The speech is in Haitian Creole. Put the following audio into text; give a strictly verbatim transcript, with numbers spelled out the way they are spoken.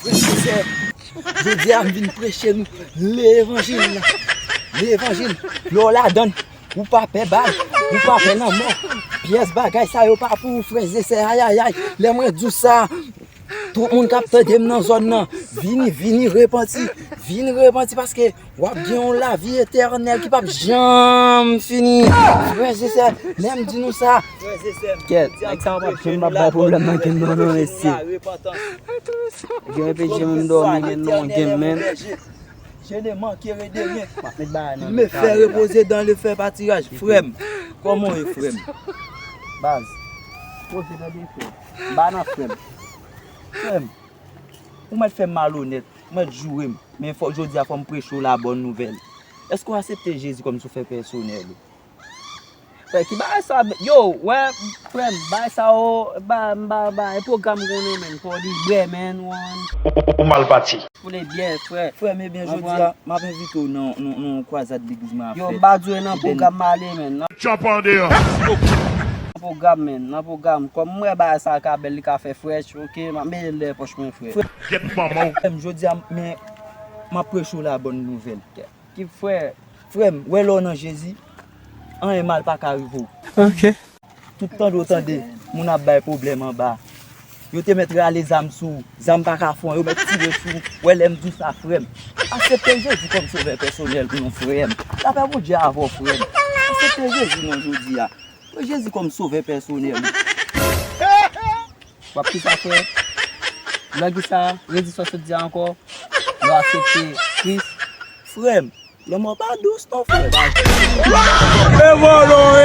Frè e sè, jodi a m vin preche nou levanjil la. Levanjil, lè w ladann, ou pa pè bal, ou pa pè lanmò. Pyès bagay sa yo pa pou ou, frè e sè, ayayay. Lè mwen di w sa, tout moun k ap tande m nan zòn nan, vini, vini repanti, vini repanti paske w ap gen yon lavi etènèl ki p ap janm fini. Frè e sè, lè m di nou sa, kèt, nèg sa yo p ap janm p ap bay pwoblèm nan game nan non, mesye. Gen repete menm dòmi gen non game, man. Je ne manquerai de rien. M ap met bagay nan men. Il me fait reposer dans le feu pâturage. Frè m, kòman w ye, frè m? Baz, poze nan de frè m. M pa nan, frè m. Frè m, ou mèt fè m malonèt, ou mèt joure m. Men fò, jodi a fò m preche w la bòn nouvèl. Èske w aksepte Jezi kòm sovè pèsonèl ou? Frè, ki bagay sa, yo, wè, frè m, bagay sa yo, ba, m ba, ba, e pwogram konnen, men, fò li brè, men, wan. Ou, ou mal pati. Pou le byen, frè. Frè m, ebyen, jodi a, m ap envite w nan, nan, nan yon kwazad legliz mwen ap fè. Yo, m pa dwe nan pwogram m ale, men, nan. Jump on there. Nan pwogram, men, nan pwogram. Kòm m wè bagay sa ka bèl, li ka fè frèch, oke, m ap mete l dèyè pòch mwen, frè. Frè m, jodi a, men, m ap preche w la bòn nouvèl. Ki frè? Frè m, wè lè w nan Jezi, anyen mal pa ka rive w. Ok. Tout tande w tande moun ap bay pwoblèm anba. Yo te mèt rale zam sou ou, zam pa ka fè w, yo mèt tire sou ou. Wè lè m di w sa, frè m. Aksepte Jezi kòm sovè pèsonèl ou non, frè m. Lapè Bondye avè w, frè m. Aksepte Jezi non jodi a. Pran Jezi kòm sovè pèsonèl ou. W ap kisa, frè? Lè kisa, redi sa w sot di a ankò. Lè w aksepte Kris. Frè m, lanmò pa dous non, frè m. E vòlò, e!